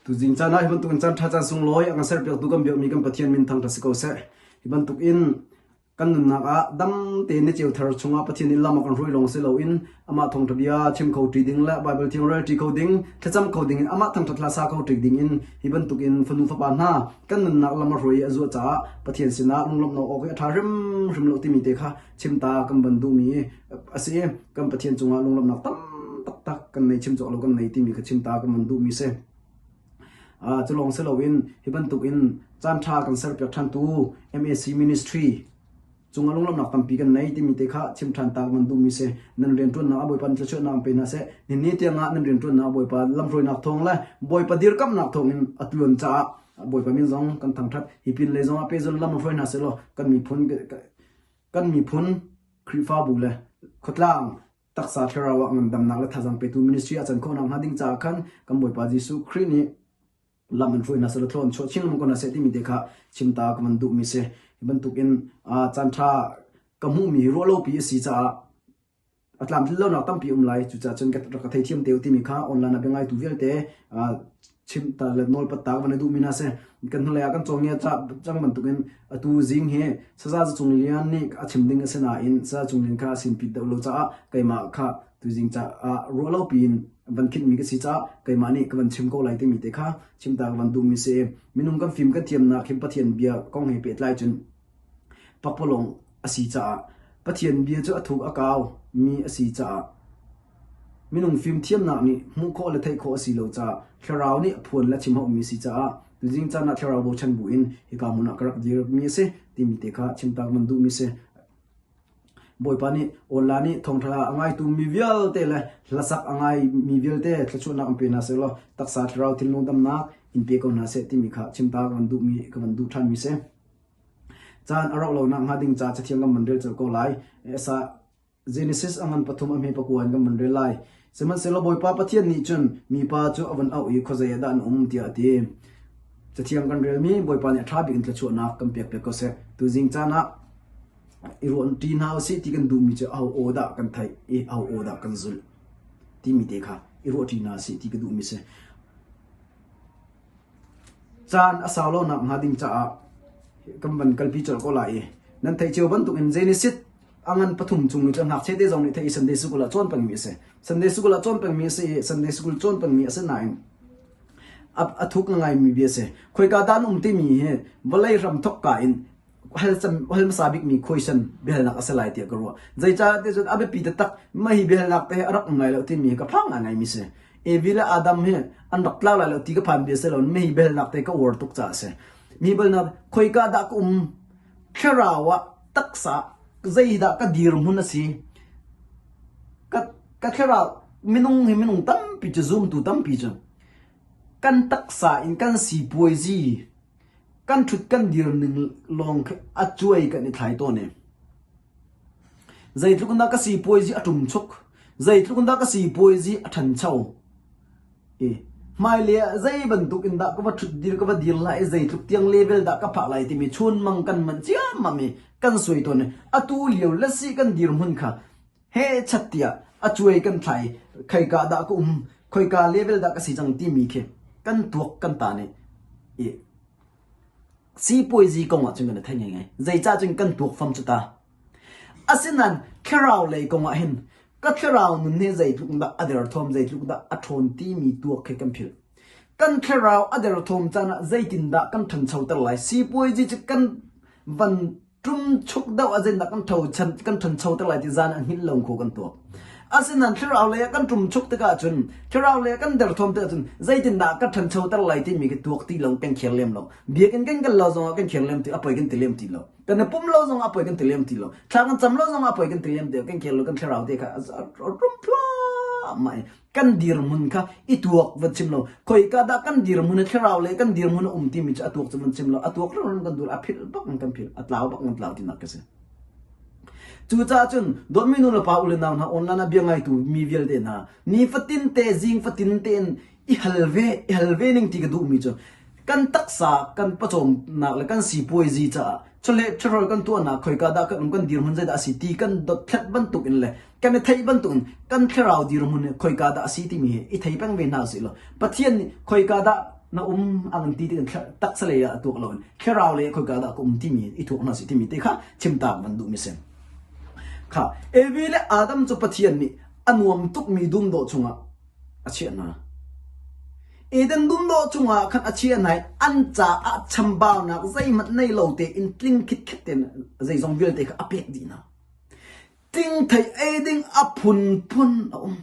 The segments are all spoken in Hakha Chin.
Tuzing caan ah hi bantuk in caan ṭha caan sunglawi a kan serpiaktu kan biakmi kan Pathian min thangṭhat si ko seh. Hi bantuk in kan nunnak ah dam tein ni ceu thar chungah Pathian nih lam a kan hruai lawng si loin amah thawngṭha bia chim kho ṭi ding le Baibal thiang rel ṭi kho ding, thlacam kho ding in amah thangṭhat hla sa kho ṭi ding in hi bantuk in fanu fapa hna kan nunnak lam a hruai i a zuah caah Pathian sinah lunglawmhnak awk hi a ṭha hrimhrim lo timi te kha chim ta kan van duhmi a si i kan Pathian cungah lunglawmhnak tam taktak kan nei chim cawk lo kan nei timi kha chim ta kan van duhmi si. Uh, cu lawng si loin hi bantuk in caan ṭha kan serpiak ṭhantu MAC Ministry cungah lunglawmhnak tampi kan nei timi te kha chim ṭhan ta kan duhmi si. Nan rianṭuannak a Bawipa thluachuahnak an pe hna seh. Nihin tiangah nan rianṭuannak a Bawipa lamhruainak thawng le Bawipa dirkamhnak thawngin a tluan caah Bawipa min zong kan thangṭhat. Hi pin lei zongah pehzul lam hruai hna seh law kan miphun kan miphun Khrihfabu le khuatlang taksa thlarau ah ngandamnak le thazaang petu ministry a can khawhnak hnga ding caah khan kan Bawipa Jesuh Khrih nih lam an hruai hna seh thlawn chuah chin lengmang ko hna seh timi te kha chim ta ka van duhmi si. Hi bantukin caan ṭha ka hmuhmi hi ruahlopi a si caah a tlamtlin lonak tampi um lai. Cucaah cun rak ka theithiam te u timi kha online ah biangaitu vialte chimh ta le nawlpat ta ka van i duhmi hna si. Kan hnulei ah kan cawn ngia cang bantukin atu zing hi Saza Cung Lian nih a chim ding a si nain Saza Cung Lian kha a sinpit deuh lo caah keimah kha tuzing caah ruah lo piin van khinhmi ka si caah keimah nih ka van chim ko lai timi te kha chim ta ka van duhmi si. Minung kan fim kan thiamnak hin Pathian bia kong he pehtlai cun pakpalawng a si caah Pathian bia cu a thuk a kau mi a si caah Minung fimthiamnak nih hmuh khawh le theih khawh a si lo caah thlarau nih a phuan le a chimhauhmi a si caah tuzing caan ah thlarau bochan buin hika hmun ah ka rak dirmi a si timi te kha chimtak man duhmi a si. Bawipa nih online nih thawngṭha a ngaitu mi vialte le hlasak a ngai mi vialte thluachuahnak an pe hna seh law taksa thlarau thinlung damnak in pe ko hna seh timi kha chimtak kan duhmi ka van duh ṭhanmi si. Caan a rauh lo nak hnga ding ca cathiang kan van rel colh ko lai. Esa Genesis a ngan pathum a hme pakua in kan van rel lai. Sihmanhsehlaw Bawipa Pathian nih cun mipa cu a van auh i khuazei ah dah an um tiah a ti. Cathiang kan relmi Bawipa nih a ṭha bik in thluachuahnak kan pek piak ko seh. Tuzing caan ah i ruah ṭi hna usih ti kan duhmi cu aho aw dah kan theih i aho aw dah kan zulh timi te kha i ruah ṭi hna usih ti ka duhmi si. Caan a sau lonak hnga ding caah kan van kalpi colh ko lai i nan theih cio bantukin Genesis a ngan pathum chung i cu ngakchia te zong nih theih i Sunday school ah cawn pengmi a si. Sunday school ah cawn pengmi a si i Sunday school cawn pengmi a si nain a, a thuk ngaimi bia a si. Khoika dah an um timi hi vawlei hram thawkka in hal cam hal hmasa bikmi question biahalnak a si lai tiah ka ruah. Zeicah ti cun a biapi taktak mah hi biahalnak te hi a rak um lai lo timi hi ka phang ngaingaimi si. Evi le Adam hi an rak tlau lai lo ti ka phan bia si lo mah hi biahalnak te ka uar tuk caah a si. Mi balnak khoika dah ka um thlarau ah taksa zeidah ka dirhmun a si ka ka thlarau minung hi minung tampi cu zumtu tampi cu kan taksa in kan sipuaizi kan ṭhut kan dir ning lawng khi a cuai kan i thlai tawn i zeitluk in dah ka sipuaizi a ṭumchuk zeitluk in dah ka sipuaizi a ṭhancho I hmailei ah zei bantuk in dah ka va ṭhut dir ka va dir lai i zeitluk tiang level dah ka phak lai timi chunmang kan manh ciammam i kan suai tawn i atu lio lasi kan dirhmun kha he chat tiah a cuai kan thlai khoika dah ka um khoika level dah ka si cang timi khi kan tuak kan ta nih i sipuaizi kong ah cun kan i thei ngaingai zeicah cun kan tuak fam cu ta Asinain thlarau lei kong ah hin ka thlarau nun hi zeitluk dah a derthawm, zeitluk dah a ṭhawn timi tuak khi kan philh. Kan thlarau a derthawm caan ah zeitindah kan ṭhanchoter lai? Sipuaizi cu kan van ṭumchuk deuh ah zeitindah kan ṭhochan kan ṭhanchoter lai ti zan ah hngilh lo kho kan tuak. Asinain thlarau lei ah kan ṭumchuk tikah cun thlarau lei ah kan derthawm tikah cun zeitindah ka ṭhanchoter lai timi khi tuak ti lo kan kher lem lo. Biakinn kan kal lo zongah kan kher lem ti a poi kan ti lem ti lo. Kan i pum lo zong ah poi kan ti lem ti lo. Thla kan cam lo zong ah poi kan ti lem ti lo. Kan khel lo kan thlarau te kha rum thluahmah i kan dirhmun kha i tuak van chim lo. Khoi ka dah kan dirhmun thlarau le kan dirhmun a um timi cu a tuak cu van chim lo. A tuak rum kan dul a philh bak kan philh a tlau bak kan tlau tinak ka si. Cucaah cun dawtmi nu le pa u le nau hna online ah bia ngaitu mi vialte hna nifatin te zing fatin tein i hal ve i hal ve ning ti ka duhmi cu kan taksa kan pawcawmnak le kan sipuaizi caah chawleh ṭhahrol kan tuahnak khoika dah kan um kan dirhmun zeidah a si ti kan dothlat bantuk in le kan i theih bantuk in kan thlarau dirhmun hi khoika dah a si timi hi i thei peng ve hna usih law Pathian nih khoika dah. Na um a kan ti tik in taksa lei ah tuak loin thlarau lei ah khoika dah ka um timi i thuak hna sih timi te kha chimtak van duhmi si. Kha Evi le Adam cu Pathian nih a nuam tukmi dum dawh chungah a chiah hna. Eden dum dawh chungah khan a chiah hna i an caah chambaunak zeihmanh nei lo tein tling khitkhet tein zeizong vialte kha a pek dih hna. Thingthei ei ding a phunphun a um.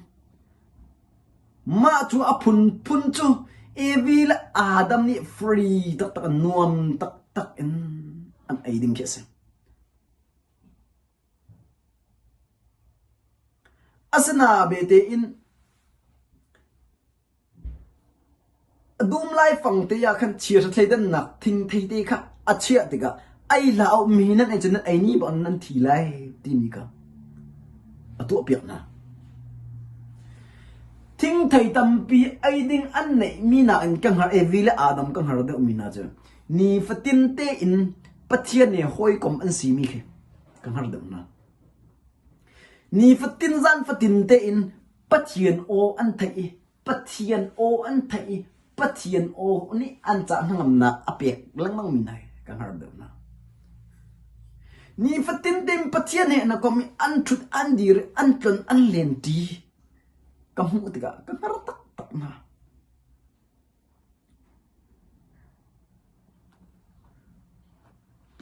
Mah cu a phunphun cu Evi le Adam nih free taktak in nuam taktak in an ei ding khi a si. Asina bete in A dum laifang te ah khan chiahra thleidannak thingthei te kha a chiah tikah ei hlah u mi nan ei cun nan ei ni bang nan thi lai timi kha a tuahpiak hna. Thingthei tampi ei ding an neihmi nakin ka hngar Evi le Adam ka hngar deuhmi hna cu nifatin tein Pathian he hawikom an simi khi ka hngar deuh hna. Nifatin zan fatin tein Pathian aw an theih i Pathian aw an theih i Pathian aw nih an ca hnangamnak a pek lengmang mi hna hi ka hngar deuh hna. Nifatin tein Pathian he na kom i an ṭhut an dir i an tlon an len ṭi ka hmuh tikah ka hngar taktak hna.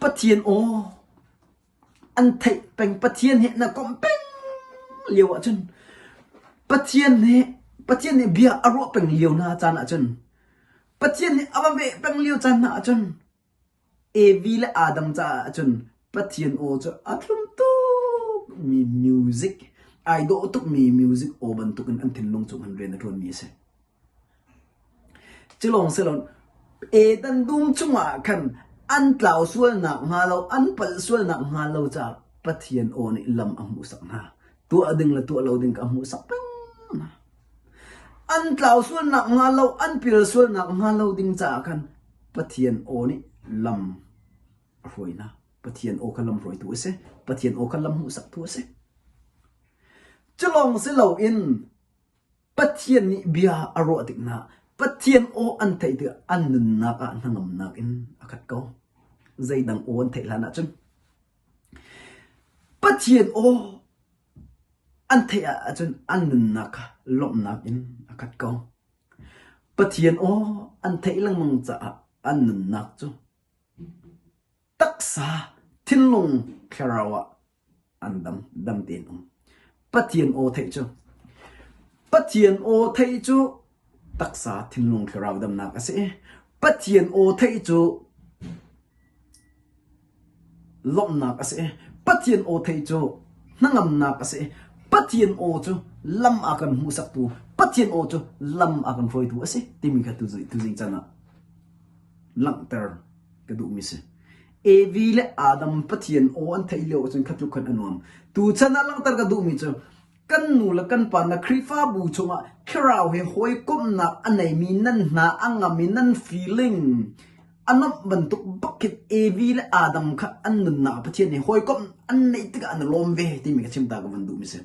Pathian aw an theih peng Pathian he na komh peng lio ahcun Pathian he Pathian nih bia a ruah peng lio hna caan ahcun Pathian nih a va veh peng lio caan hna ahcun Evi le Adam caah ahcun Pathian aw cu a thlum tuk mi music ai dawh tuk mi music aw bantukin an thinlung cung in rian a ṭuanmi a si. Culawng siloin Eden dum chungah khan an tlau sualnak hnga lo, an palh sualnak hnga lo caah Pathian aw nih lam a hmuhsak hna. Tuah ding le tuah lo ding kha a hmuhsak peng hna. An tlau sualnak hnga lo, an pil sualnak hnga lo ding caah khan Pathian aw nih lam a hruai hna. Pathian aw kha lam hruaitu a si. Pathian aw kha lam hmuhsaktu a si. Culawng si loin Pathian nih bia a ruah tik hna Pathian aw an theih tikah an nunnak ah hnangamnak in a khat ko. Zeidang aw an theih hlan ahcun Pathian aw an theih ahcun an nunnak kha lawmhnak in a khat ko. Pathian aw an theih lengmang caah an nunnak cu taksa, thinlung, thlarau ah an dam, dam tein um. Pathian aw theih cu Pathian aw theih cu taksa, thinlung, thlarau damnak a si i Pathian aw theih cu lawmhnak a si i Pathian aw theih cu hnangamnak a si i Pathian aw cu lam a kan hmuhsaktu Pathian aw cu lam a kan hruaitu a si timi kha tuzing chan ah langhter ka duhmi si. Evi le Adam Pathian aw an theih lio ahcun kha tluk khan a nuam. Tuchan ah langhter ka duhmi cu kan nu le kan pa na Khrihfabu chungah thlarau he hawikomhnak a neimi nan hna a ngam i nan feeling a nuamh bantuk bak khin Evi le Adam kha an nunnak Pathian he hawikomh an neih tikah an i lawm ve timi ka chim ta ka van duhmi si.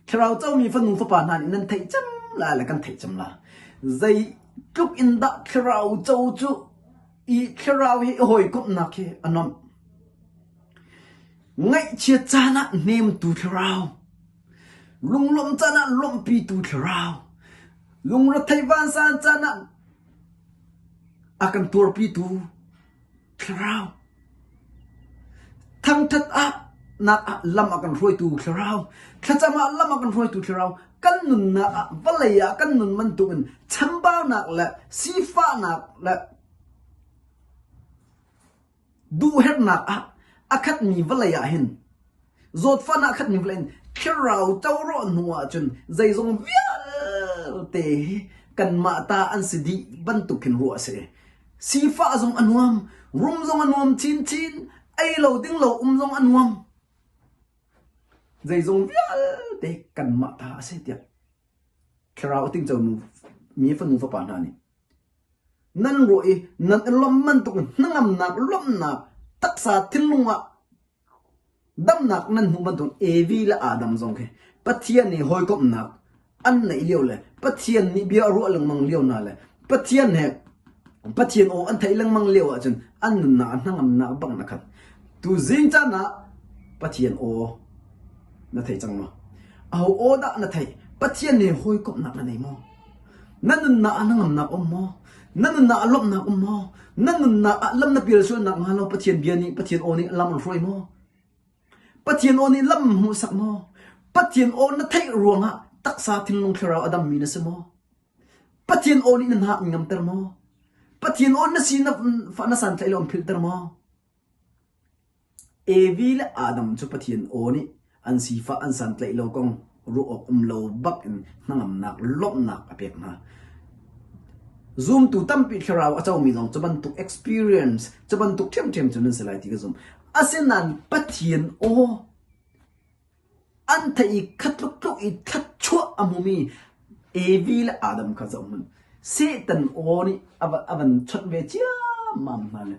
Thlarau comi fanu fapa hna nih nan theih cem lai le kan theih cem la. Zeitluk in dah thlarau co cu i thlarau hi i hawikomhnak hi a nuamh. Ngaihchiat caan ah hnemtu thlarau, lunglawmh caan ah lawmhpitu thlarau, lungretheih vansan caan ah a kan tuarpitu thlarau. Thangṭhat ah nak ah lam a kan hruaitu thlarau, thlacam ah lam a kan hruaitu thlarau, kan nunnak ah vawlei ah kan nun bantukin chambaunak le sifahnak le duhherhnak ah a khatmi vawlei ah hin zawtfahnak a khatmi vawlei in thlarau corawh hnu ahcun zeizong vialte hi kanmah ta an si dih bantuk khin ruah a si. Sifah zong a nuam, rum zong a nuam chinchin, ei lo ding lo um zong a nuam. Zeizong vialte kanmah ta a si tiah thlarau a tingco nu mi fanu fapa hna nih nan ruah i nan i lawmh bantuk hnangamnak lawmhnak taksa thinlung ah Damnak nan hmuh bantuk Evi le Adam zong khi Pathian nih hawikomhnak an neih lio le Pathian nih bia a ruah lengmang lio hna le. Pathian he Pathian aw an theih lengmang lio ahcun an nunnak a hnangamnak bang na khat. Tu zing caan ah Pathian aw na thei cang maw? Aho aw dah na theih? Pathian he hawikomhnak na nei maw? Na nunnak ah hnangamnak um maw? Na nunnak ah lawmhnak um maw? Na nunnak ah lam na pial sualnak hnga lo Pathian bia nih Pathian aw nih lam an hruai maw? Pathian aw nih lam hmuhsak maw? Pathian aw na theih ruangah taksa thinlung thlarau a dammi na si maw? Pathian aw nih na hna an ngamter maw? Pathian aw na si na fa na santlaih lo an philhter maw? Evi le Adam cu Pathian aw nih an sifah an santlaih lo kong ruah awk um lo bak in hnangamnak lawmhnak a pek hna. Zumtu tampi thlarau a comi zong cu bantuk experience cu bantuk ṭhiamṭhiam cu nan si lai ti ka zumh. Asinain Pathian aw An theih i kha tluktluk i thluachuah a hmumi Evi le Adam kha zohhmanh. Satan aw nih a va, a van chawnh ve ciammam hna le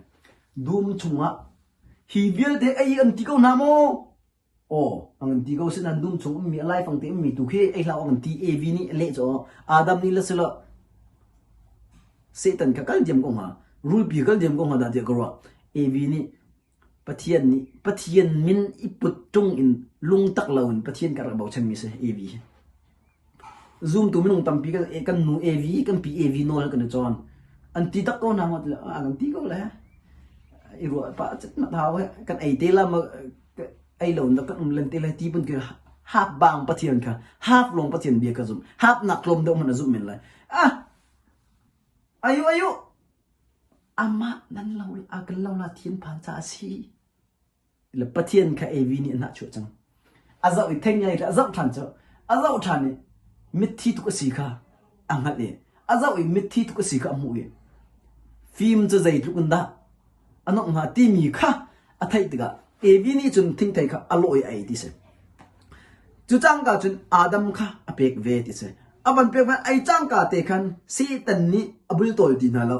dum chungah hi vialte ei an ti ko hna maw? Aw, an kan ti ko sinain dum chung ummi a laifang te ummi tu khi ei hlah an ti Evi nih a leh cu Adam nih la si lo Satan kha kal diam ko hnga rulpi kal diam ko hnga dah tiah ka ruah. Evi nih Pathian nih Pathian min i put ṭung in lungtak loin Pathian ka rak bochanmi si Evi hi. Zumtu minung tampi kan, kan nu Evi, kan pi Evi nawl kan i cawn. An ti tak ko hna maw a kan ti ko le. I ruah pah cit mat hau he. Kan ei te la ma ei lo in kan um len te lai ti bun khi hap bang Pathian kha hap lawng Pathian bia ka zum. Hap nak tlawm deuh hmanh a zumh men lai. Ah ayu ayu Amah nan lo a kan lo la thian phan ca a si. Le Pathian kha Evi nih a hnahchuah cang. A zoh i theng ngai a zoh ṭhan cu a zoh ṭhan i mitthi tuk a si kha a hngalh i a zoh i mitthi tuk a si kha a hmuh i fim cu zeitluk in dah a nomh hnga timi kha a theih tikah Evi nih cun thingthei kha a lawh i a ei ti si. Cu cangka cun Adam kha a pek ve ti si. A van pek van ei cangka te khan Satan nih a bultawl ti hna lo.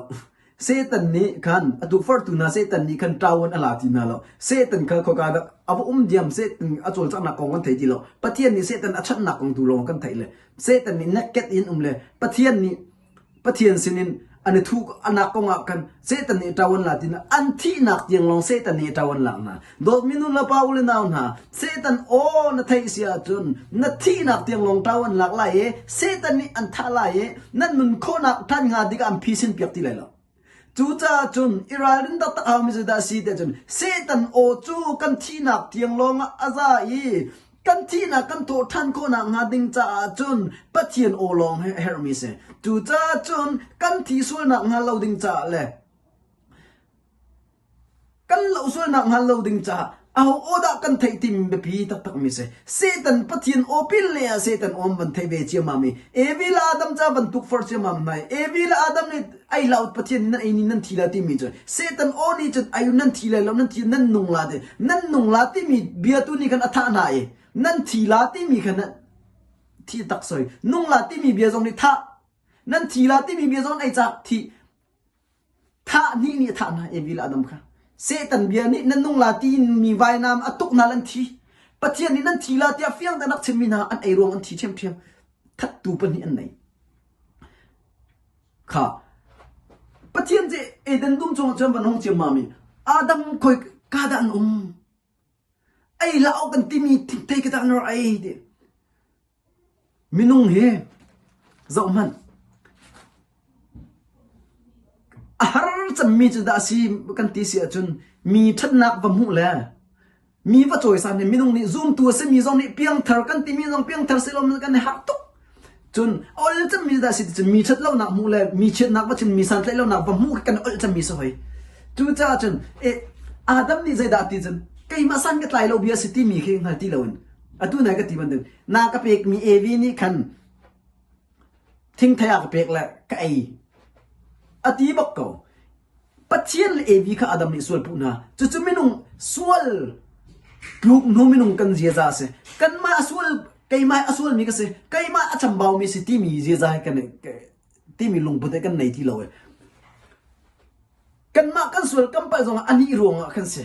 Satan nih khan a tukforhtu hna Satan nih khan ṭawan a la ti hna lo. Satan kha khoika dah a va um diam Satan a cawlcanghnak kong kan thei ti lo. Pathian nih Satan a chanhnak kong tu lawng kan theih le Satan nih nakket in um le Pathian nih Pathian sinin an i thuh anak kong ah khan Satan nih ṭawan la ti an thihnak tiang lawng Satan nih ṭawan lak hna. Dawtmi nu le pa u le nau hna, Satan aw na theih si ahcun na thihnak tiang lawng ṭawan lak lai i Satan nih an thah lai i nan nun khawhnak ṭhan hnga ding ah an phisin piak ti lai lo. Cucaah cun i ralrin taktak haumi cu dah a si tiah cun Satan aw cu kan thihnak tiang lawngah a za i kan thihnak kan thawh ṭhan khawhnak hnga ding caah cun Pathian aw lawng hi a herhmi a si. Cucaah cun kan thi sualnak hnga lo ding caah le Kan loh sualnak hngal lo ding caah aho aw dah kan theih timi biapi taktak mi si. Satan Pathian aw pil le ah Satan awm van theih ve ciammam i Evi le Adam ca van tukforh ciammam hna i Evi le Adam nih ei hlah u Pathian nan ei ni nan thi la timi cu Satan aw nih cun ai nan thi lai lo nan thi nan nung la ti nan nung la timi bia tu nih khan a thah hna i nan thi la timi khan thi tak soi nung la timi bia zong nih thah nan thi la timi bia zong ei cak thi Thah nih nih a thah hna Evi le Adam kha. Satan bia nih nan nung la tiin mi vainam a tuk hna lan thi. Pathian nih nan thi la tiah fiang tein rak chimmi hna an ei ruang an thi ṭhiamṭhiam. Thattu pahnih an nei. Kha Pathian cu Eden dum chungah cun van hung ciammam i Adam khoi ka dah an um? Ei hlah awk kan timi thingthei ka dah na rak ei ti. Minung hi zohhmanh a har cemmi cu dah a si kan ti si ahcun mi ṭhatnak va hmuh le mi va cawisan hi minung nih zumtu a simi zong nih piangthar kan timi zong piangthar si lo kan i harh tuk. Cun a ol cemmi dah a si ti cun mi ṭhat lonak hmuh le mi chiatnak va chim mi santlaih lonak va hmuh khi kan ol cemmi si hoi. Cucaah cun eh, Adam nih zeidah ti cun keimah san ka tlai lo bia si timi khi hngal ti loin Atu nai ka ti bantuk na ka pekmi Evi nih khan thingthei a ka pek le ka ei. A ti bak ko. Pathian le Evi kha Adam nih sual puh hna. Cucu minung sual tluk hnu minung kan ziaza a si. Kanmah a sual keimah a sualmi ka si. Keimah a chambaumi si timi ziaza hi kan timi lungput he kan nei ti lo e. Kanmah kan sual kan palh zongah anih ruangah khan si.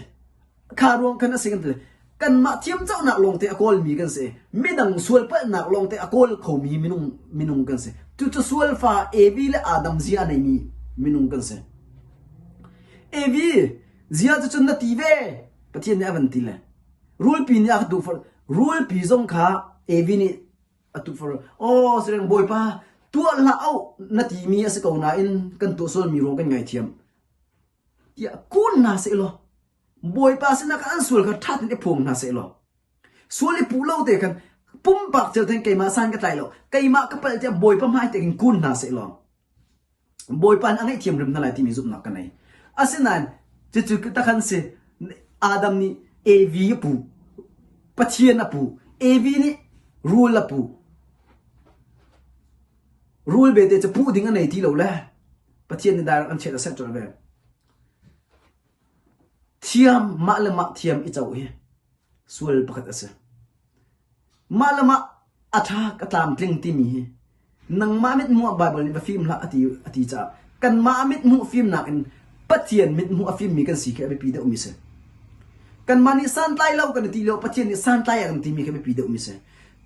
Kha ruang khan a si kan ti. Kanmah thiamconak lawngte a kawlmi kan si. Midang sualpalhnak lawngte a kawl khomi minung minung kan si. Cucu sualfa Evi le Adam zia a neimi minung kan si. Evi zia cu cun na ti ve Pathian nih a van ti le rulpi nih a ka duh rulpi zong kha Evi nih a tu for aw sireng bawipa tuah hlah au na timi a si ko nain kan tuah sualmi ruang kan ngaithiam tiah kun hna seh law bawipa sinah khan an sual kha ṭha tein i phuang hna seh law sual i puh lo te khan pumpak cel ten keimah san ka tlai lo keimah ka palh tiah bawipa hmai te khin kun hna seh law Bawipa nih a ngaihthiam hrim hna lai timi zumhnak ka nei. Asinain cucu takhan si Adam nih Evi a puh. Pathian a puh. Evi nih rul a puh. Rul bete cu puh ding a nei ti lo le Pathian nih direct an chiat a set colh ve. Thiam mah le mah thiam i co hi sual pakhat a si. Mah le mah a ṭha ka tlamtling timi hi nangmah mithmuh ah Baibal nih va fim hlah a ti, a ti caah kanmah mithmuh fimnak in Pathian mithmuh a fimmi kan si khi a biapi deuhmi si. Kanmah nih santlai lo kan i ti lio Pathian nih santlai a kan timi khi a biapi deuhmi si.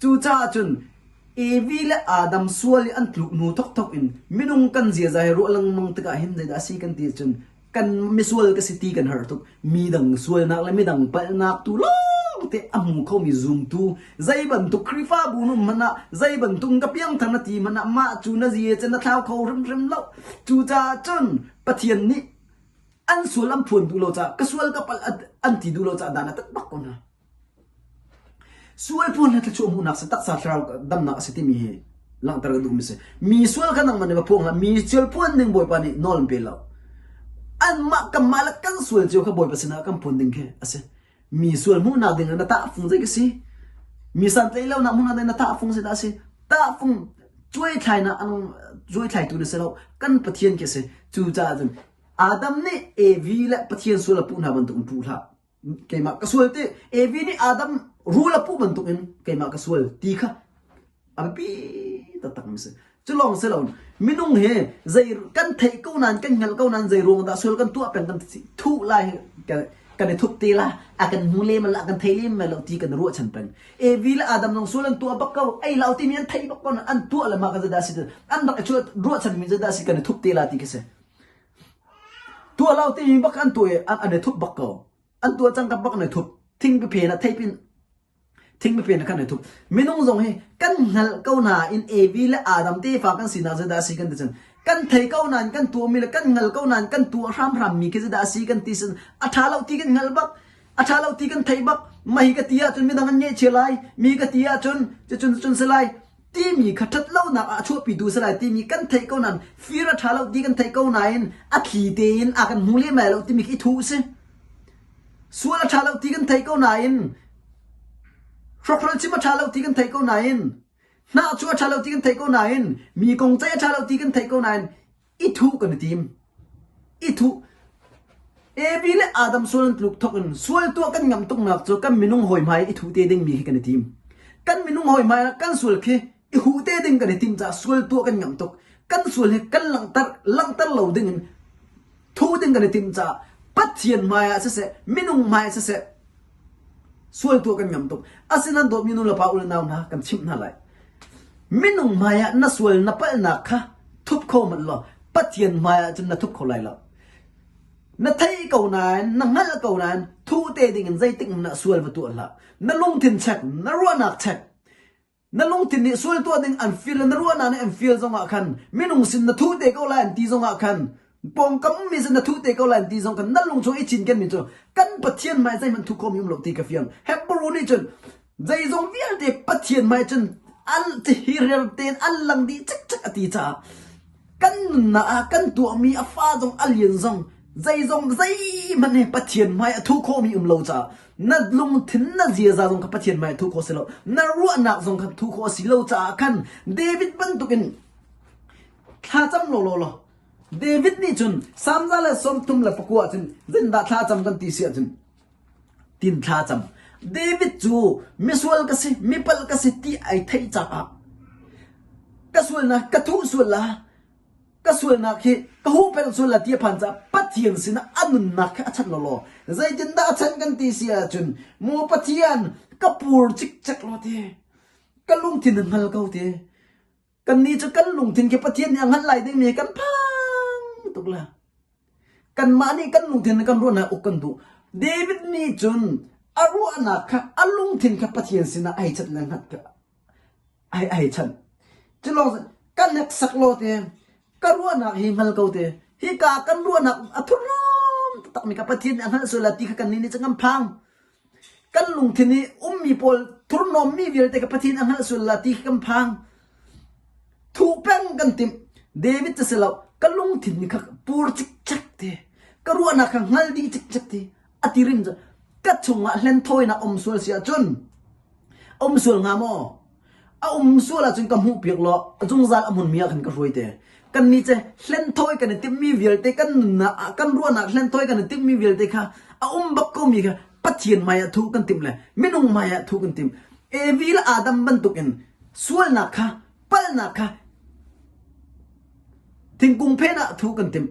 Cucaah cun Evi le Adam sual i an tluk hnu thokthok in minung kan ziaza hi ruah lengmang tikah hin zeidah a si kan ti ahcun kan misual ka si ti kan har tuk midang sualnak le midang palhnak tu lawng te a hmu khomi zumtu zei bantuk Khrihfabu nu hmanh ah zei bantuk ka piangthar na ti hmanh ah mah cu na zie cu na thlau kho hrimhrim lo cucaah cun Pathian nih an sual an phuan duh lo caah ka sual ka palh an ti duh lo caah dan a tat bak ko hna Sual phuan le thluachuah hmuhnak si taksa thlarau damnak a si timi hi langhter ka duhmi si. Mi sual kha nangmah nih va phuang hlah. Mi sual phuan ding Bawipa nih nawl an pe lo. Anmah kanmah le kan sual cio kha Bawipa sinah kan phuan ding khi a si. Mi sual hmuhnak ding ah na tahfung zei ka si? Mi santlaih lonak hmuhnak ding na tahfung zei dah a si? Tahfung cuaithlainak an cuaithlaitu na si lo. Kan Pathian khi a si. Cucaah cun Adam nih Evi le Pathian sual a puh hna bantuk in puh hlah. Keimah ka sual ti Evi nih Adam rul a puh bantukin keimah ka sual ti kha a biapi taktak mi si. Cu lawng si lo minung hi zei kan theih ko nain kan hngalh ko nain zei ruang dah sual kan tuah peng kan thuh lai kan i thup te la a kan hmu lem la kan thei lem lo ti kan ruahchan peng. Evi le Adam zong sual an tuah bak ko ei lo timi an theih bak ko an tuah le mah kan zeidah si an rak i ruahchan mi zeidah si kan i thup te la ti khi si. Tuah lo timi bak an tuah i an i thup bak ko. An tuah cangka bak an i thup. Thingpipe na theipin thingpipe na khan i thup. Minung zong hi kan hngalh ko nain Evi le Adam tefa kan sinak zeidah a si kan ti cun kan thei ko nain kan tuahmi le kan hngal ko nain kan tuah hramhram mi khi zeidah a si kan ti cun a ṭha lo ti kan hngalh bak. A ṭha lo ti kan theih bak. Mah hi ka ti ahcun midang an ngaihchia lai. Mi ka ti ahcun cucun cun si lai. Timi kha ṭhatlonak ah a chuahpitu si lai timi kan theih ko nain fir a ṭha lo ti kan theih ko nain a thli tein a kan hmu lem lai lo timi khi i thuh si. Sual a ṭha lo ti kan theih ko nain hrokhrol chim a ṭha lo ti kan theih ko nain hnah cu a ṭha lo ti kan theih ko nain mi kong ceih a ṭha lo ti kan theih ko nain i thuh kan i tim. I thuh. Evi le Adam sual an tluk thok in sual tuah kan ngam tuknak cu kan minung hawi hmai i thuh te ding mi khi kan i tim. Kan minung hawi hmai ah kan sual khi i huh te ding kan i tim caah sual tuah kan ngam tuk. Kan sual hi kan langhter langhter lo ding in thuh ding kan i tim caah Pathian hmai ah siseh minung hmai ah siseh sual tuah kan ngam tuk. Asinain dawtmi nu le pa u le nau hna kan chimh hna lai. Minung hmaiah na sual na palhnak kha thup kho hmanh law Pathian hmaiah cun na thup kho lai lo. Na thei ko nain, na hngalh ko nain thuh te dingin zeitik hmanh ah sual va tuah hlah. Na lungthin check, na ruahnak check. Na lungthin nih sual tuah ding an feel le na ruahnak nih an feel zongah khan minung sin na thuh te ko lai an ti zongah khan pawngkam mi sin na thuh te ko lai an ti zong khan na lung chung i cinken mi cu kan Pathian hmai zeihmanh thuh khawhmi um lo ti ka fiang. Hebrew nih cun Zeizong vialte Pathian hmai cun al hirer tein an lang dih cikcek a ti caah kan nunnak ah kan tuahmi a fa zong a lian zong zeizong zeihmanh hi Pathian hmai a thuh khawhmi um lo caah na lungthin na ziaza zong kha Pathian hmai a thuh khawh si lo na ruahnak zong kha thuh khawh a si lo caah khan David bantukin thlacam law law law David nih cun Salm 139 cun zindah thlacam kan ti si ahcun Tin thlacam. David cu misual ka si, mipalh ka si ti ai theih caah ka sualnak ka thuh sual la. Ka sualnak hi ka huhpelh sual la ti a phan caah Pathian sinah a nunnak kha a chanh lawlaw. Zeitindah a chanh kan ti si ahcun maw Pathian ka pur cikcek law ti ka lungthin na hngal ko ti. Kannih cu kan lungthin khi Pathian nih a hngalh lai dingmi kan phang tuk la. Kanmah nih kan lungthin kan ruahnak uk kan duh. David nih cun a ruahnak kha a lungthin kha Pathian sinah ai chanh le hngat kha ai ai chanh. Culawng ka hneksak law te ka ruahnak hi hngal ko te hika kan ruahnak a thurhnawm taktakmi kha Pathian nih a hngalh sual lai ti kha kannih nih cun kan phang. Kan lungthin i ummi pawl thurhnawmmi vialte kha Pathian a hngalh sual lai ti kha kan phang. Thuh peng kan timh. David cu si lo ka lungthin nih kha pur cikcek te ka ruahnak kha hngal dih cikcek te a ti rim cu ka chungah hlenthawinak um sual si ahcun um sual hnga maw? A um sual ahcun ka hmuhpiak law zungzal a hmunmi ah khan ka hruai te. Kannih cu hlenthawi kan i timhmi vialte kan nunnak ah kan ruahnak hlenthawi kan i timhmi vialte kha a um bak komi kha Pathian hmai ah thuh kan timh le minung hmai ah thuh kan timh. Evi le Adam bantukin sualnak kha palhnak kha thingkung phen ah thuh kan timh.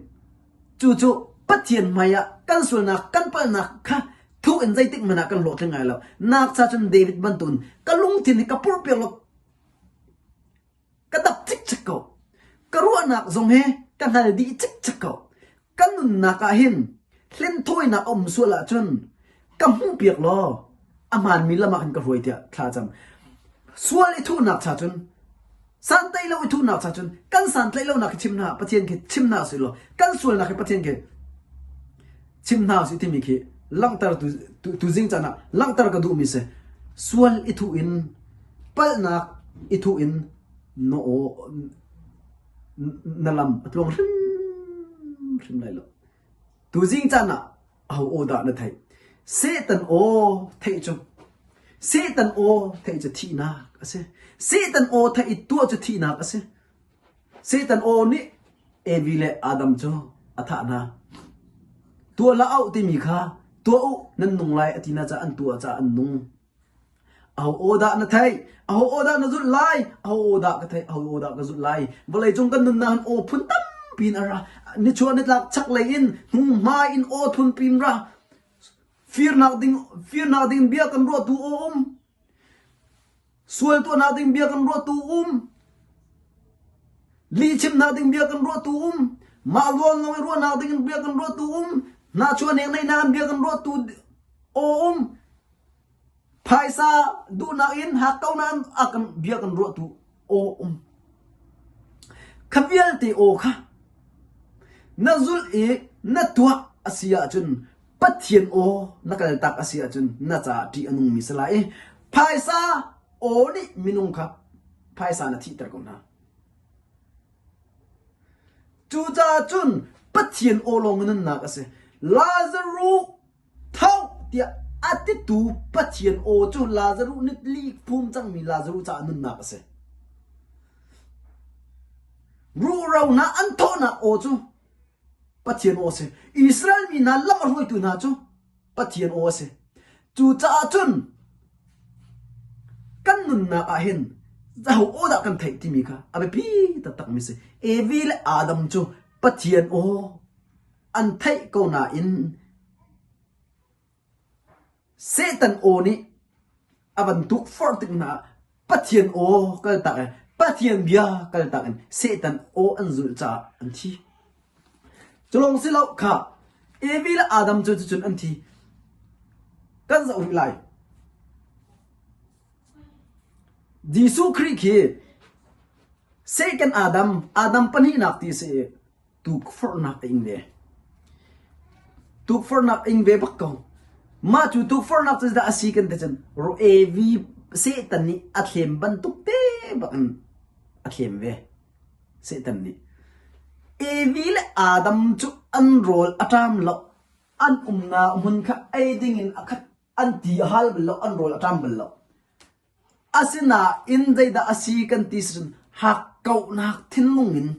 Cucu Pathian hmai ah kan sualnak kan palhnak kha thuh in zeitik hmanh ah kan hlawhtling ngai lo. Nak cha cun David bantukin ka lungthin hi ka purhpiak lo ka dap cikcek ko. Ka ruahnak zong hi ka hngal dih cikcek ko. Ka nunnak ah hin hlenthawinak a um sual ahcun ka hmuhpiak law a hmaanmi lam ah khan ka hruai tiah thla cam. Sual i thuhnak cha cun santlaih lo i thuhnak cha cun kan santlaih lonak khi chim hna Pathian khi chim hna usih law kan sualnak khi Pathian khi chim hna usih timi khi langhter tu, tu, tuzing caan ah langhter ka duhmi si sual i thuh in palhnak i thuh in na aw na lam a tluang hrimhrim lai lo. Tuzing caan ah aho aw dah na theih? Satan aw theih cu Satan aw theih cu thihnak a si. Satan aw theih i tuah cu thihnak a si. Satan aw nih Evi le Adam cu a thah hna. Tuah la auh timi kha tuah u nan nung lai a ti na caah an tuah caah an nung. Aho aw dah na theih? Aho aw dah na zulh lai? Aho aw dah ka theih? Aho aw dah ka zulh lai? Vawleicung kan nunnak hin aw phun tampi in a ra. Nichuah nitlak chaklei in hnuhmai in aw phun pin ra. Firnak ding firnak ding bia kan ruahtu aw um. Sual tuahnak ding bia kan ruahtu um. Lihchimnak ding bia kan ruahtu um. Mah luan lawng i ruahnak ding in bia kan ruahtu um. Nahchuah nek neihnak in bia kan ruahtu aw um. Phaisa duhnak in hakkaunak in a kan bia kan ruahtu aw um. Kha vialte aw kha na zulh i na tuah a si ahcun Pathian aw na kaltak a si ahcun na caah ṭih a nungmi si lai i phaisa aw nih minung kha phaisa na thihter ko hna. Cucaah cun Pathian aw lawng in nunnak a si. Lazaruh Tho tiah a titu Pathian aw cu Lazaruh nih li phum cangmi Lazaruh caah nunnak a si. Ruhro hna an thawhnak aw cu Pathian aw a si. Israel mi hna lam a hruaitu hna cu Pathian aw a si. Cucaah cun kan nunnak ah hin aho aw dah kan theih timi kha a biapi taktakmi si. Evi le Adam cu Pathian aw an theih ko nain Satan aw nih a van tukforh tik hna ah Pathian aw kaltak in Pathian bia kaltak in Satan aw an zulh caah an thi. Cu lawng si lo kha Evi le Adam cu cucun an thi. Kan zoh rih lai. Jesuh Khrih khi Second Adam, Adam pahnihnak ti si i tukforhnak a ing ve. Tukforhnak ing ve bak ko. Mah cu tukforhnak cu dah a si kan ti cun Evi Satan nih a thlem bantuk te bak in a thlem ve. Satan nih. Evi le Adam cu an rawl a ṭam lo. An umnak hmun kha ei ding in a khat. An ti a hal bal lo, an rawl a ṭam bal lo. Asinain zeidah a si kan ti si cun hakkauhnak thinlung in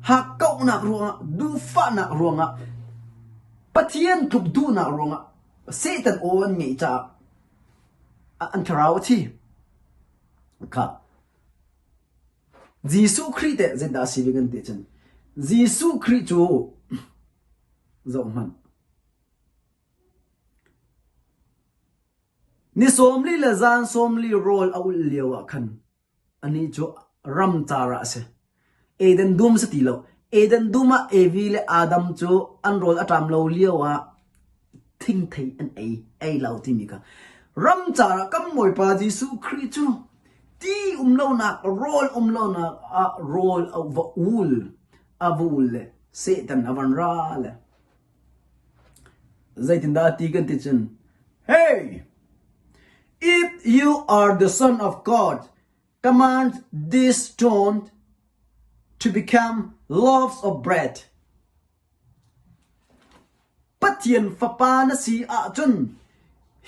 hakkauhnak ruangah duhfahnak ruangah Pathian tluk duhnak ruangah Satan aw an ngeih caah an thlarau a thi. Kha. Jesuh Khrih teh zeidah a si ve kan ti cun Jesuh Khrih cu zoh hmanh. Ni 40 le zan 40 rawl a ulh lio ah khan Anih cu ramcar ah a si. Eden dum si ti lo. Eden dum ah Evi le Adam cu an rawl a ṭam lo lio ah thingthei an ei, ei lo timi kha. Ramcar ah kan Bawipa Jesuh Khrih cu ti um lonak, rawl um lonak ah rawl a va ul, a va ul le Satan a van ra le zeitindah a ti kan ti cun, Hey! If you are the son of God, command this stone to become loaves of bread. Pathian fapa na si ahcun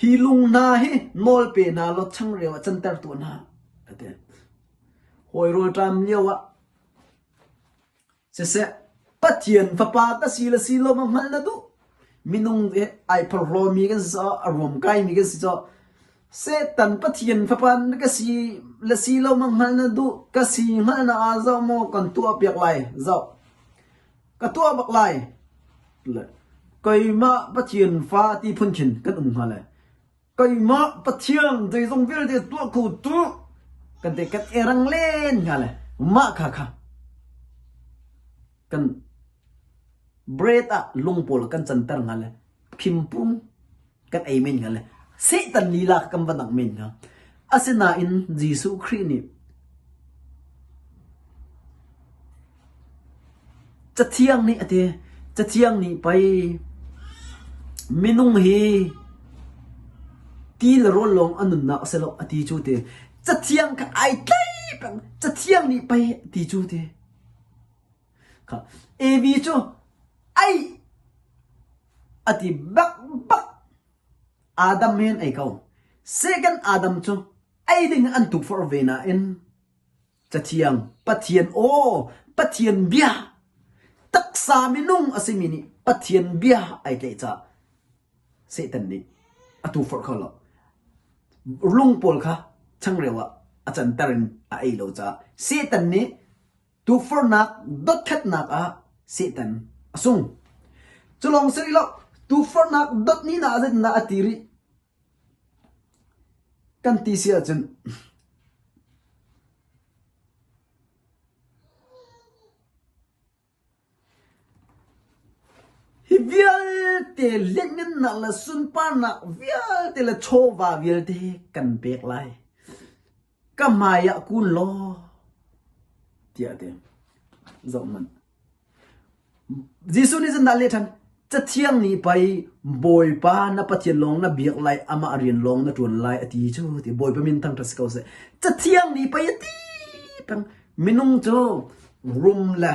hi lung hna hi nawl pe hna law changreu ah canter tuah hna. A ti. Hawi rawlṭam lio ah Siseh, Pathian fapa ka si le si lo ma hngalh na duh? Minung he ai phorhlawmi kan si caah, a ruamkaimi kan si caah, Satan Pathian fapa ka si le si lo ma hngalh na duh? Ka si hngalh na ah zoh maw kan tuah piak lai? Zoh. Ka tuah bak lai. Le keimah Pathian fa ti phun khin kan um hnga le. Keimah Pathian zeizong vialte tuah kho tu kan te kan erang len hnga le mah kha kha kan bread ah lung pawl kan canter hnga le phimpum kan ei men hnga le Satan lila kan va dang men hnga. Asinain Jesuh Khrih nih Cathiang nih a ti. Cathiang nih pei minung hi ti le rawl lawng a nunnak a si lo a ti cu ti. Cathiang kha ai tlai peng. Cathiang nih pei a ti cu ti. Kha Evi cu ai a ti bak bak. Adam he an ei ko. Second Adam cu ei ding an tukforh ve nain Cathiang, Pathian aw, Pathian bia, taksa minung a simi nih Pathian bia ai tlaih caah Satan nih a tuforh kho lo. Lung pawl kha changreu ah a canter in a ei lo caah Satan nih tukforhnak dotkhatnak ah Satan a sung. Cu lawng si rih lo, tukforhnak dothnihnak ah zeitindah a ti rih? Kan ti si ahcun hi vialte lianhngannak le sunparnak vialte le chawva vialte hi kan pek lai. Ka hmai ah kun law tiah a ti. Zoh hmanh. Jesuh nih cun dah leh ṭhan, Cathiang nih pei Bawipa na Pathian lawng na biak lai, amah rian lawng na ṭuan lai a ti cu ti Bawipa min thangṭhat si ko seh. Cathiang nih pei a ti peng. Minung cu rum le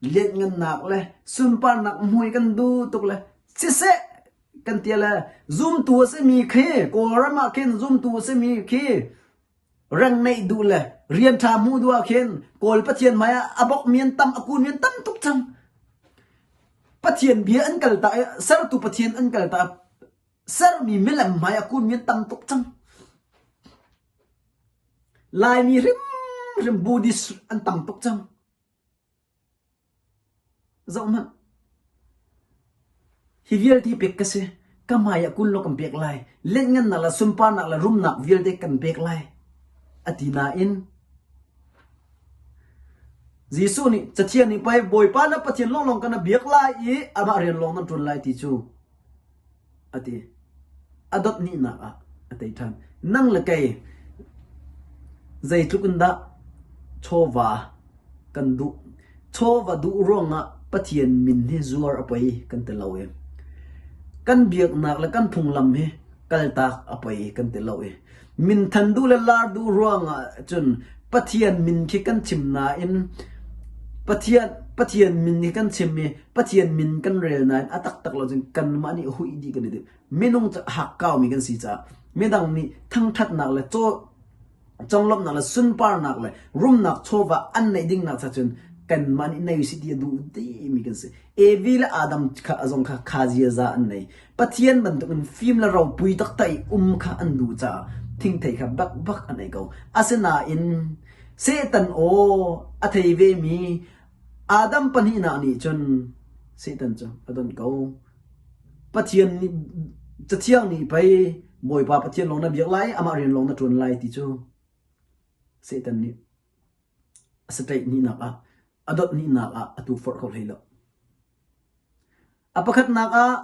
lianhngannak le sunparnak hmui kan duh tuk le siseh kan ti le zumtu a simi khi Kawlram ah khin zumtu a simi khi Reng neih duh le rian ṭha hmuh duh ah khin Kawl Pathian hmai ah a bok mi an tam, a kun mi an tam tuk cang. Pathian bia an kal ta i sertu Pathian an kal ta sermi milem hmai a kun mi an tam tuk cang. Laimi hrimhrim Buddhist an tam tuk cang. Zohhmanh. Hi vialte pek ka si. Ka hmai ah kun law kan pek lai. Lenhngannak le sunparnak le rumnak vialte kan pek lai. A ti nain Jesuh nih Cathiang nih pei Bawipa na Pathian lawnglawng kana biak lai i amah rian lawng nan ṭuan lai ti cu a ti. A dot hnihnak ah a tei ṭhan. Nang le kei zeitluk in dah chawva kan duh. Chawva duh ruangah Pathian min hi zuar a poi kan ti lo i kan biaknak le kan phunglam hi kaltak a poi kan ti lo i minthan duh le lar duh ruangah cun Pathian min khi kan chim nain Pathian Pathian min hi kan chim i Pathian min kan rel nain a taktak lo cun kanmah nih huih dih kan i timh. Minung cu hakkaumi kan si caah midang nih thangṭhatnak le caw conglawmhnak le sunparnak le rumnak chawva an neih dingnak cha cun kanmah nih nei usih ti a duh dihmi kan si. Evi le Adam kha zong kha kha ziaza an nei. Pathian bantukin fim le ropui taktak i um kha an duh caah thingthei kha bakbak an ei ko. Asinain. Satan aw a thei vemi Adam pahnihnak nih cun Satan cu a don ko. Pathian nih Cathiang nih pei Bawipa Pathian lawng na biak lai, amah rian lawng na ṭuan lai ti cu Satan nih a satlaih hnihnak ah a dot hnihnak ah a tukforh kho hlei lo. A pakhatnak ah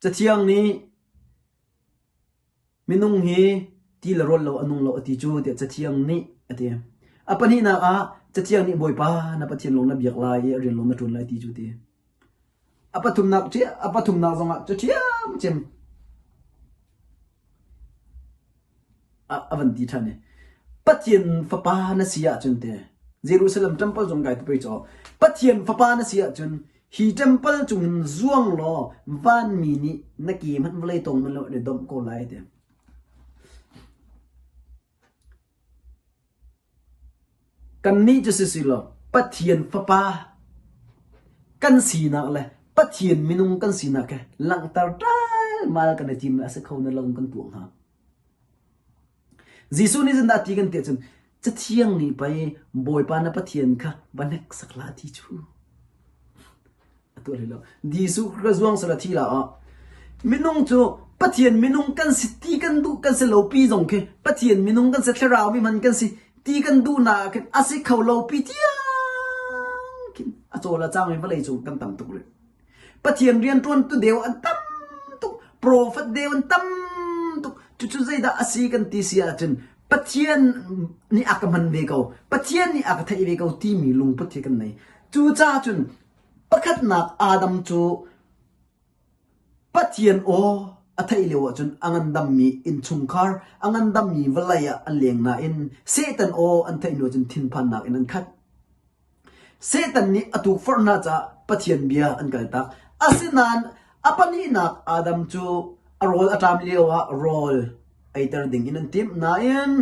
Cathiang nih minung hi ti le rawl lo a nung lo a ti cu tiah Cathiang nih a ti. A pahnihnak ah Cathiang nih Bawipa na Pathian lawng na biak lai i a rian lawng na ṭuan lai ti cu ti. A pathumnak a pathumnak zongah cu ṭhiamṭhiam a van ti ṭhan i Pathian fapa na si ahcun te Jerusalem temple zong kai pei caw Pathian fapa na si ahcun hi temple cungin zuang law vanmi nih na ke hmanh vawlei tawng man lo an i domh ko lai ti. Kannih cu si law Pathian Fapa kan sinak le Pathian minung kan sinak he langhter ṭalmal kan i tim le a si kho na lo kan tuah hnga. Jesuh nih zeitindah a ti kan ti ahcun Cathiang nih pei Bawipa na Pathian kha va hneksak hlah ti cu. A tuah hlei lo. Jesuh ka zuang sala thi la ah minung cu Pathian minung kan si ti kan duh kan si lo pi zong khi Pathian minung kan si thlarau mi hman kan si ti kan duh na ah khin a si kho lo pi tiang khin a cawl a cang mi vawlei cung kan tam tuk rih. Pathian rianṭuan tu deu an tam tuk profet deu an tam tuk cucu zeidah a si kan ti si ahcun Pathian nih a ka hman ve ko Pathian nih a ka theih ve ko timi lungput hi kan nei cucaah cun Pakhatnak Adam cu Pathian aw a theih lio ahcun a ngandammi innchungkhar, a ngandammi vawlei ah an leng nain Satan aw an theih hnu ahcun thinphannak in an khat. Satan nih a tukforh hna caah Pathian bia an kaltak. Asinain a pahnihnak Adam cu a rawl a ṭam lio ah rawl eiter ding in an timh nain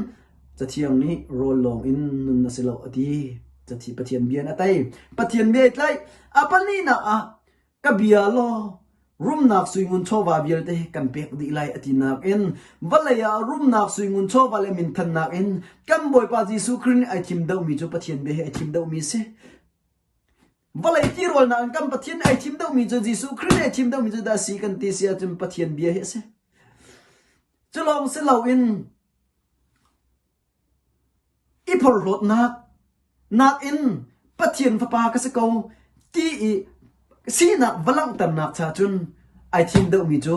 Cathiang nih rawl lawng in nun a si lo a ti. Cathi Pathian bia in a tei. Pathian bia i tlaih. A pahnihnak ah ka bia law rumnak suingun chawva vialte kan pek dih lai a tinak in vawlei ah rumnak suingun chawva le minthannak in kan Bawipa Jesuh Khrih nih ai thim deuhmi cu Pathian bia hi ai thim deuhmi a si. Vawlei tirawlnak in kan Pathian ai thim deuhmi cu Jesuh Khrih nih ai thim deuhmi cu dah a si kan ti si ahcun Pathian bia hi a si. Cu lawng si loin I porhlawtnak nakin Pathian fapa ka si ko ti i sinak va langhternak cha cun ai thim deuhmi cu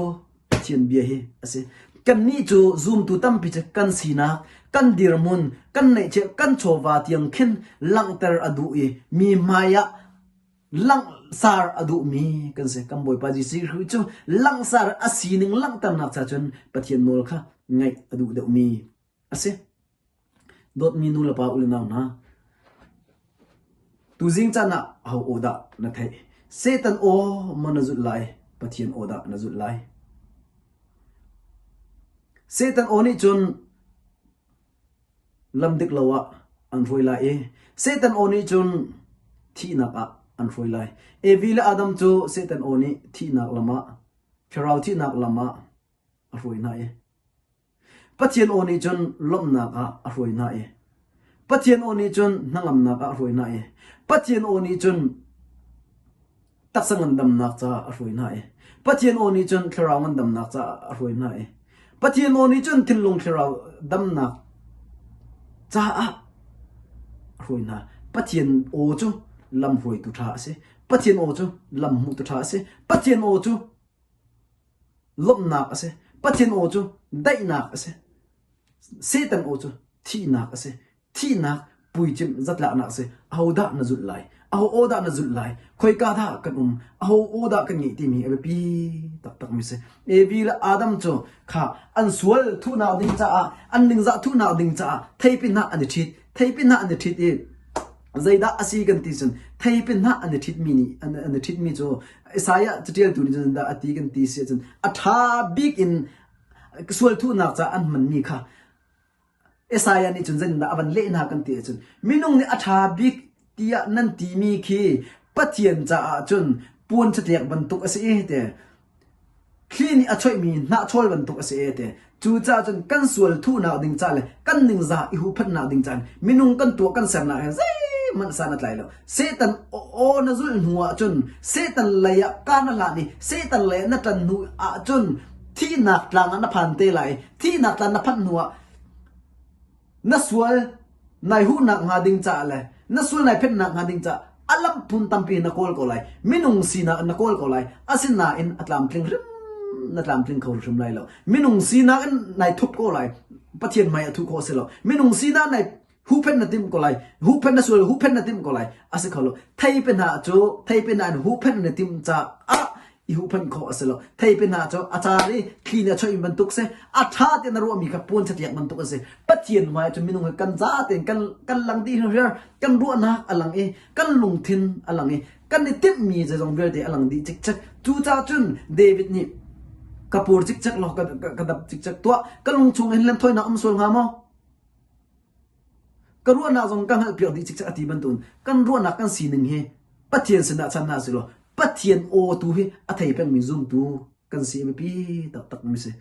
Pathian bia hi a si. Kannih cu zumtu tampi cu kan sinak, kan dirhmun, kan neihchiah, kan chawva tiang khin langhter a duh i mi hmai ah langhsar a duhmi kan si. Kan Bawipa Jesuh Khrih cu langhsar a sining langhternak cha cun Pathian nawl kha ngaih a duh deuhmi a si. Dawtmi nu le pa u le nau hna, tuzing caan ah aho aw dah na theih? Satan aw maw na zulh lai? Pathian aw dah na zulh lai? Satan aw nih cun lam dik lo ah an hruai lai i Satan aw nih cun thihnak ah an hruai lai. Evi le Adam cu Satan aw nih thihnak lam ah, thlarau thihnak lam ah a hruai hna i Pathian aw nih cun lawmhnak ah a hruai hna i Pathian aw nih cun hnangamnak ah a hruai hna i Pathian aw nih cun taksa ngandamnak caah a hruai hna i Pathian aw nih cun thlarau ngandamnak caah a hruai hna i Pathian aw nih cun thinlung thlarau damnak caah a hruai hna. Pathian aw cu lam hruaitu ṭha a si. Pathian aw cu lam hmuhtu ṭha a si. Pathian aw cu lawmhnak a si. Pathian aw cu daihnak a si. Satan aw cu thihnak a si. Thihnak puicimh zatlaknak a si. Ahodah na zulh lai? Aho aw dah na zulh lai? Khoika dah kan um? Aho aw dah kan ngeih timi a biapi taktakmi si. Evi le Adam cu kha an sual thuhnak ding caah an ningzah thuhnak ding caah theipi hnah an i ṭhit. Theipi hnah an i ṭhit i zeidah a si kan ti cun theipi hnah an i ṭhitmi nih an i ṭhitmi cu Isaiah caṭialtu nih cun dah a ti kan ti si ahcun a ṭha bik in sual thuhnak caah an hmanmi kha Isaiah nih cun zeitindah a van leh hna kan ti ahcun minung nih a ṭha bik tiah nan timi khi Pathian caah cun puan catlek bantuk a si i te. Thli nih a choihmi hnahchawl bantuk a si e te. Cucaah cun kan sual thuhnak ding ca le kan ningzah i huhphenhnak ding caan minung kan tuah kan sernak he zeihmanh san a tlai lo. Satan aw na zulh hnu ahcun Satan lei ah ka na hlan i Satan lei ah na ṭan hnu ahcun thihnak tlang ah na phan te lai. Thihnak tlang na phanh hnu ah Na sual nai huhnak hnga ding caah le na sual nai phenhnak hnga ding caah a lam phun tampi na kawl ko lai. Minung sinak in na kawl ko lai. Asinain a tlamtling hrim na tlamtling kho hrim lai lo. Minung sinak in nai thup ko lai. Pathian hmai a thuh khawh si lo. Minung sinak nai huhphenh na timh ko lai. Huhphenh na sual huhphenh na timh ko lai. A si kho lo. Theipi hna cu theipi hna in huhphenh na timh caah i huhphenh khawh a si lo. Theipi hna cu a car i thli nih a choih bantuk si. A ṭha tein na ruahmi kha puan chatliak bantuk a si. Pathian hmai cu minung hi kan za tein kan kan lang dih hriar, kan ruahnak a lang i kan lungthin a lang i kan i timhmi zeizong vialte a lang dih cikcek. Cucaah cun David nih ka pur cikcek law ka, ka, ka dap cikcek tuah ka lung chung hin lemthawinak um sual hnga maw? Ka ruahnak zong ka hngalhpiak dih cikcek a ti bantukin kan ruahnak kan sining hi Pathian sinah chan hna silaw Pathian aw tu hi a thei pengmi zumtu kan si a biapi taktak mi si.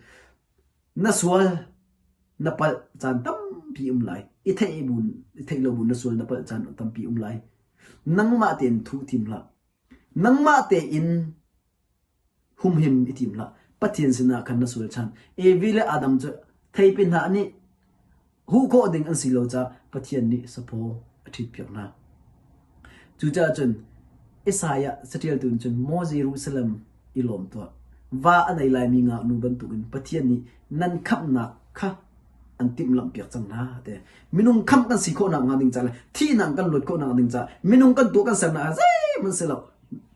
Na sual na palh caan tampi um lai. I theih bu i theih lo bu na sual na palh caan tampi um lai. Nangmah tein thuh tim hlah. Nangmah tein humhim i tim hlah. Pathian sinah khan na sual chan. Evi le Adam cu theipi hna nih huh khawh ding an si lo caah Pathian nih saphaw a ṭhitpiak hna. Cucaah cun Isaiah caṭialtu in cun Maw Jerusalem i lawm tuah. Va a nei laimi ngaknu bantukin Pathian nih nan khamhnak kha an timhlamhpiak cang hna te. Minung khamh kan si khawhnak hnga ding ca le thihnak kan luat khawhnak ding ca minung kan tuah kan sernak ah zeihmanh si lo.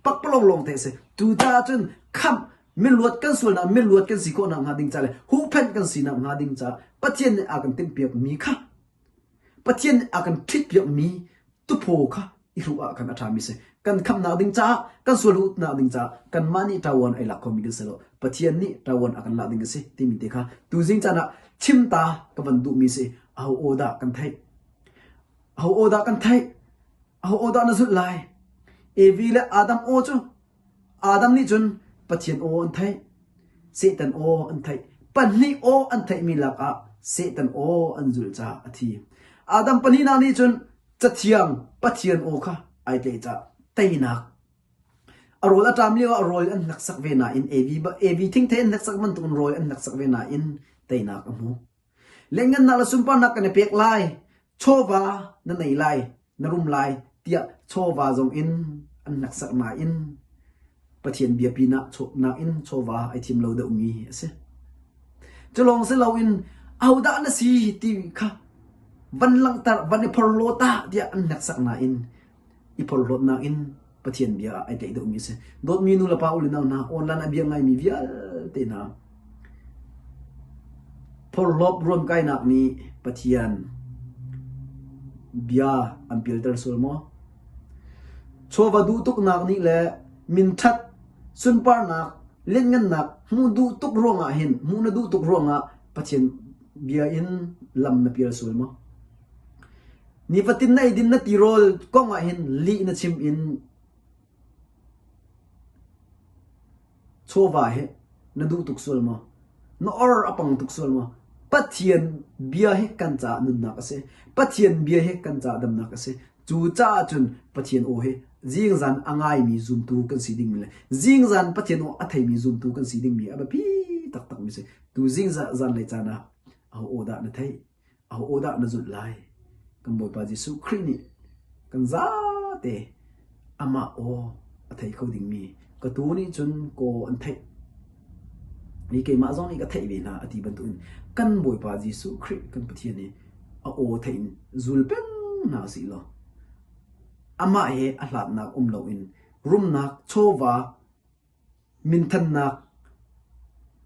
Pakpalawng lawng te a si. Cucaah cun khamh miluat kan sualnak miluat kan si khawhnak hnga ding ca le huhphenh kan sinak hnga ding ca Pathian nih a kan timhpiakmi kha Pathian nih a kan ṭhitpiakmi tuphaw kha i hruh ah khan a ṭhami si. Kan khamhnak ding caah, kan sual hutnak ding caah kanmah nih ṭavuan ai lak khomi kan si lo. Pathian nih ṭavuan a kan lak ding a si timi te kha tuzing caan ah chim ta ka van duhmi si. Aho aw dah kan theih? Aho aw dah kan theih? Aho aw dah na zulh lai? Evi le Adam aw cu Adam nih cun Pathian aw an theih, Satan aw an theih. Pahnih aw an theihmi lakah Satan aw an zulh caah a thi. Adam pahnihnak nih cun Cathiang Pathian aw kha ai tlaih caah teinak a rawl a ṭam lioah rawl an hneksak ve nain Evi, Evi thingthei an hneksak bantukin rawl an hneksak ve nain teinak a hmu. Lianngannak le sunparnak kan i pek lai, chawva na nei lai, na rum lai tiah chawva zong in an hneksak nain Pathian bia pinah nakin chawva ai thim lo deuhmi a si. Cu lawng si loin ahodah na si ti kha van langhter, van i phorhlaw ta tiah an hneksak nain i phorhlawtnak in Pathian bia ah ai tlaih deuhmi a si. Dawtmi nu le pa u le nau hna, online a bia ngaimi vialte hna, phorhlawp ruamkainak nih Pathian bia an pialter sual maw? Chawva duh tuknak nih le minṭhat, sunparnak, lianngannak hmuh duh tuk ruangah hin, hmuh na duh tuk ruangah Pathian bia in lam na pial sual maw? Nifatin na eidin na tirawl kong ah hin lih na chim in chawva hi na duh tuk sual maw? Na or a pang tuk sual maw? Pathian bia hi kan caah nunnak a si. Pathian bia hi kan caah damnak a si. Cu caah cun Pathian aw hi zingzan a ngaimi zumtu kan si dingmi le zingzan Pathian aw a theimi zumtu kan si dingmi a biapi taktakmi si. Tu zingzan lei caan ah aho aw dah na theih? Aho dah na zulh lai? Kan Bawipa Jesuh Khrih nih kan zate amah aw a thei kho dingmi ka tuu nih cun kaw an theih. Ni keimah zong nih ka theih ve hna a ti bantukin kan Bawipa Jesuh Khrih kan Pathian nih a aw theih in zul peng hna usih law amah he a hlatnak um loin rumnak chawva Minthannak,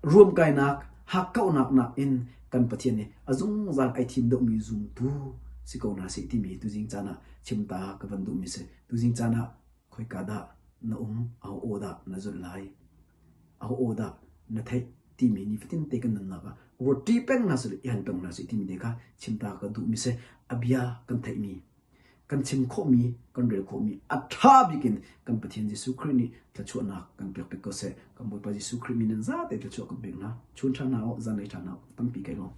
ruamkainak, hakkauhnak nakin kan Pathian nih a zungzal ai thim deuhmi zumtu si ko hna seh timi tuzing caan ah chim ta ka van duhmi si. Tuzing caan ah khoika dah na um, aho aw dah na zulh lai, aho aw dah na theih timi nifatin te kan nunnak ah ruat peng hna seh i hal peng hna seh timi te kha chim ta ka duhmi si. A bia kan theihmi. Kan chim khawhmi, kan rel khawhmi a ṭha bik in kan Pathian Jesuh Khrih nih thluachuahnak kan pek pek ko seh. Kan Bawipa Jesuh Khrih min in zate thluachuah kan pek hna. Chun ṭha hna u, zanlei ṭha hna u. Tampi kai lawm.